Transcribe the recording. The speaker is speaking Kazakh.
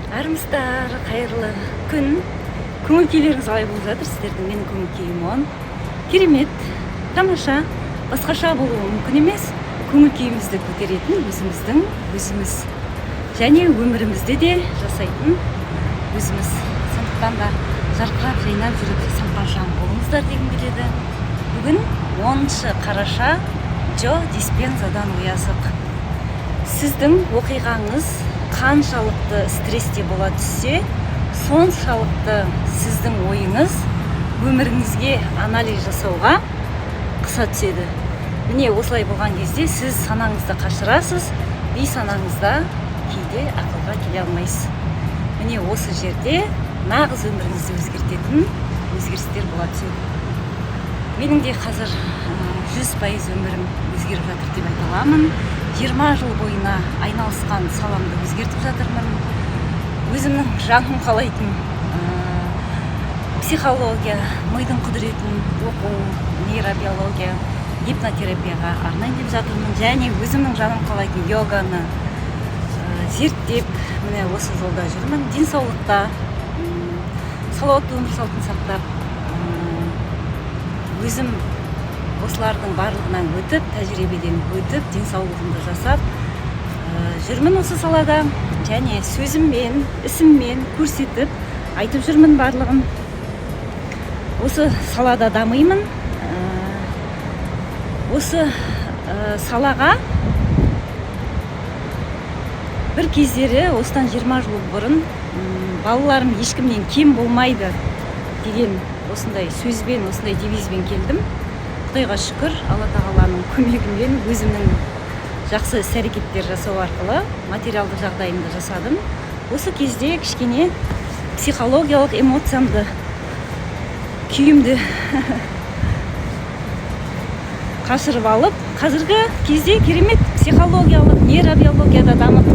Армысыздар, қайырлы күн! Көңіл күйлеріңіз қалай болып жатыр сіздердің? Менің көңіл күйім оң, керемет, тамаша, басқаша болуы мүмкін емес. Көңіл күйімізді көтеретін өзіміздің өзіміз және өмірімізді де жасайтын өзіміз. Сондықтан да жарқырап, жайнап жүріп, жасампаз жан болыңыздар дегім келеді. Бүгін 10 қараша. Джо Диспензадан оязық. Сіздің оқиғаңыз қаншалықты стрессте бола түссе, соншалықты сіздің ойыңыз өміріңізге анализ жасауға қыса түседі. Міне, осылай болған кезде сіз санаңызды қашырасыз, бейсанаңызда кейде ақылға келе алмайсыз. Міне, осы жерде нағыз өміріңізді өзгертетін өзгерістер бола түседі. Менің де қазір 100% өмірім өзгеріп жатыр деп айта аламын. 20 жыл бойына айналысқан саламды өзгертіп жатырмын. Өзімнің жаным қалайтын психология, мидың құдіретін оқу, нейробиология, гипнотерапияға арнайын деп жатырмын және өзімнің жаным қалайтын йоганы зерттеп, міне, осы жолда жүрмін. Денсаулықта, салауатты өмір салтын сақтап, өзім осылардың барлығынан өтіп, тәжірибеден өтіп, денсаулығымды жасап жүрмін осы салада және сөзіммен, ісіммен көрсетіп, айтып жүрмін барлығын. Осы салада дамимын. Осы салаға бір кездері, осыдан 20 жыл бұрын, балаларым ешкімнен кем болмайды деген осындай сөзбен, осындай девизбен келдім. Құдайға шүкір, Алла Тағаланың көмегімен, өзімнің жақсы іс әрекеттер жасау арқылы материалдық жағдайымды жасадым. Осы кезде кішкене психологиялық эмоциямды, күйімді қашырып алып, қазіргі кезде керемет психологиялық нейробиологияда дамып